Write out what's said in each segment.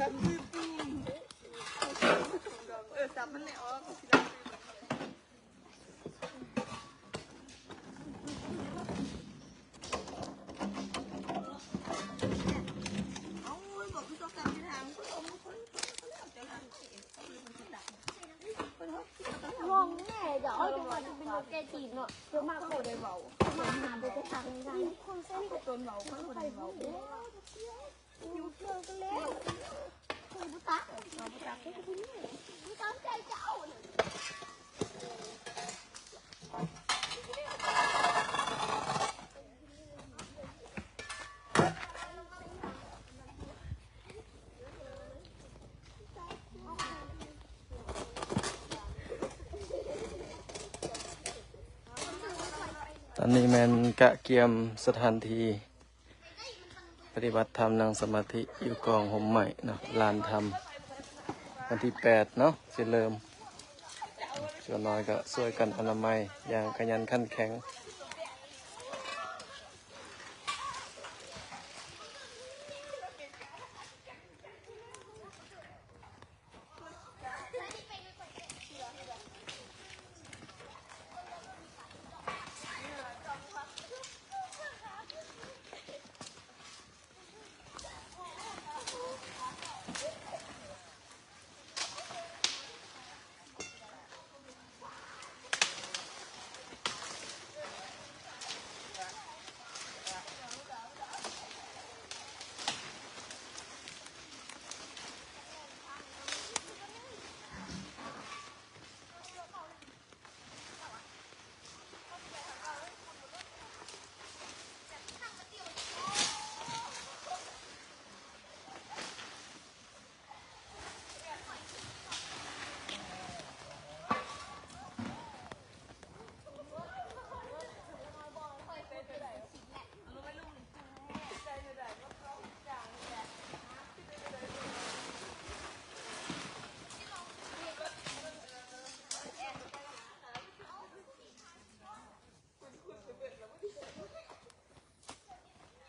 ເອີ ສັບມັນແຫຼະອອກ ຊິລ້າງ. ງງແນ່ ຢາກເອົາຈັງຫວະທີ່ເປັນໂລແກຈີນເນາະ ສ່ວນມາກບໍ່ໄດ້ເວົ້າ ສ່ວນມາກຫາບໍ່ໄດ້ທາງນີ້ ຄົນເສັ້ນກໍຕົນເວົ້າ ຄົນບໍ່ໄດ້ເວົ້າ ຢູ່ເທື່ອກໍແລ້ວ ເຂົາບໍ່ຕັກ ເຂົາບໍ່ຕັກ ເຂົາບໍ່ມີ ມີຕາມໃຈເຈົ້າ. ຕອນນີ້ແມ່ນກະກຽມສະຖານທີ່ປະຕິບັດທຳ ນັ່ງສະມາທິຢູ່ກອງຮົ່ມໄມ້ເນາະ ລານທຳ ວັນທີແປດເນາະ ຊິເລີ່ມ. ສ່ວນຫຼາຍກໍຊ່ວຍກັນອະນາໄມຢ່າງຂະຫຍັນຂັນແຂງ.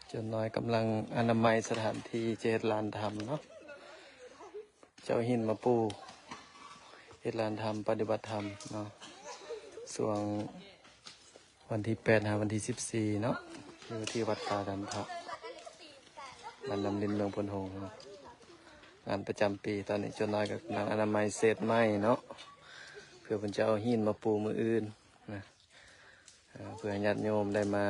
ເຈົ້ານ້ອຍກຳລັງອະນາໄມສະຖານທີ່ຈະເຮັດລານທຳເນາະ ເຈົ້າຫີນມາປູເຮັດລານທຳປະຕິບັດທຳເນາະ ຊ່ວງວັນທີແປດຫາວັນທີສິບສີ່ເນາະ ຢູ່ທີ່ວັດປ່າດຳພະ ບ້ານນ້ຳລິນ ເມືອງໂພນໂຮງເນາະ ງານປະຈຳປີ. ຕອນນີ້ເຈົ້ານ້ອຍກໍກຳລັງອະນາໄມເສດໄມ້ເນາະ ເພື່ອເພິ່ນຈະເອົາຫີນມາປູມື້ອື່ນນະ ເພື່ອໃຫ້ຍາດໂຍມໄດ້ມາ